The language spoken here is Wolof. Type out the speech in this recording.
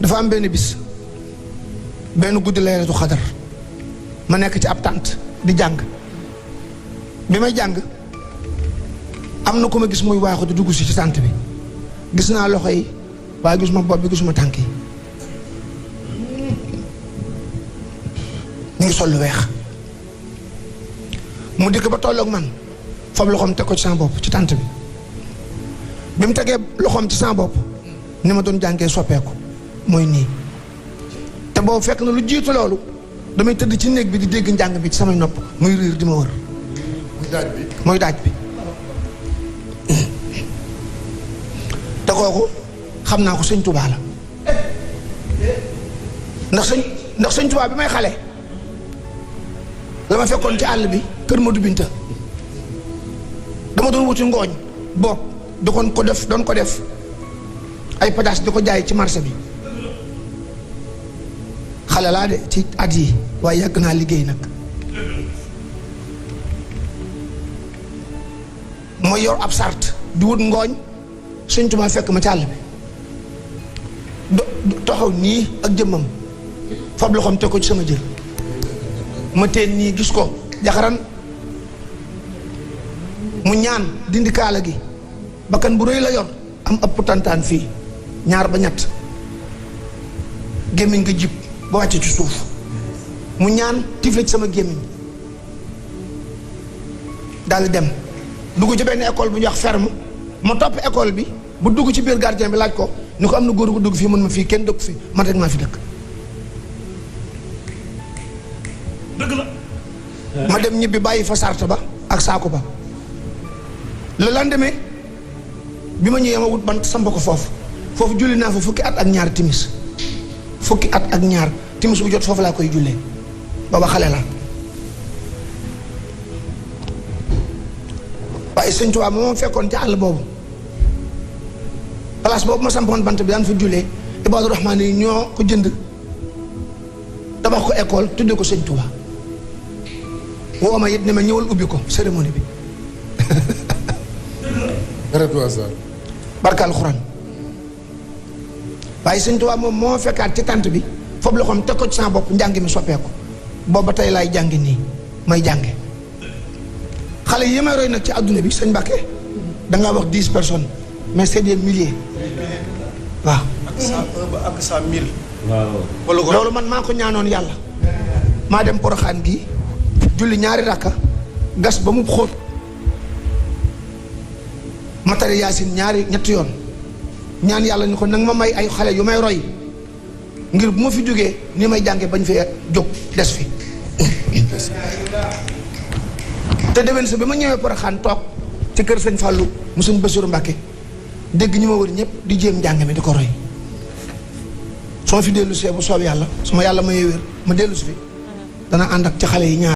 dafa am benn bis benn guddi Laylatul Qadr ma nekk ci ab tànt di jàng bi may jàng am na ku ma gis muy waaxu di dugg si ci tànt bi gis naa loxo yi waaye gisuma bopp bi gisuma tànk yi ñu ngi sol lu weex mu dikk ba tolloog man fab loxoom teg ko ci sama bopp ci tànt bi mu tegee loxoom ci sama bopp ni ma doon jàngee soppeeku mooy nii te boobu fekk na lu jiitu loolu damay tëdd ci néeg bi di dégg njàng bi ci samay nopp muy riir di ma wër mooy daaj bi te kooku xam naa ko sëñ Tuubaa la ndax sëñ Tuubaa bi may xale la ma fekkoon ci àll bi kër Madu Binta dama doon wuti ngooñ boog doon ko def ay pataas di ko jaay ci marché bi xale laa de ci at yi waaye yàgg naa liggéey nag ma yor ab sart di wut ngooñ sëñ Tuubaa fekk ma ci àll bi taxaw nii ak jëmmam fab loxoom teg ko ci sama jël ma teen nii gis ko jaxaran mu ñaan dindi kaala gi bakkan bu rëy la yor am ëpp tantaan fii ñaar ba ñett gémmiñ nga jib ba wàcce ci suuf mu ñaan tifle ci sama gémmiñ daal di dem dugg ci benn école bu ñuy wax ferme ma topp école bi bu dugg ci biir gardien bi laaj ko ni ko am na góor gu dugg fii mën ma fii kenn dëkk fi man rek maa fi dëkk dëgg la ma dem ñibbi bàyyi fa sart ba ak saako ba le lendemain bi ma ñëwee ma wut bant samp ko foofu julli naa fa fukki at ak ñaar timis fukki at ak ñaar timis bu jot foofu laa koy jullee booba xale la waaye sëñ Tuubaa moom fekkoon ci àll boobu place boobu ma sampoon bant bi daan fa jullee Ibaadu Rahmaan yi ñoo ko jënd tabax ko école tuddee ko sëñ Tuubaa woo ma it ne ma ñëwal ubbi ko cérémonie bi barka alxuraan waaye sëñ Tuubaa moom moo fekkaat ci tànt bi foofu loxoom teg ko ci sama bopp njàng mi soppeeku boobu ba tey laay jàngi nii may jànge xale yi may roy nag ci àdduna bi sëñ Mbàkke dangaa wax 10 personnes mais c'est des milliers waaw. ak 100 waaw loolu man maa ko ñaanoon yàlla maa dem Poroxaan gi julli ñaari rakka gas ba mu xóot ma tari yaasin ñetti yoon ñaan yàlla ni ko nag ma may ay xale yu may roy ngir bu ma fi jógee ni may jànge bañ fee jóg des fi te déwén sa bi ma ñëwee Poroxaan toog ci kër sëñ Fallou mu sëñ Bassirou Mbàkke dégg ñu ma wër ñëpp di jéem njàng mi di ko roy soo fi dellu see bu soob yàlla su ma yàlla mayee wér ma dellu si fi dana ànd ak ci xale yi ñaar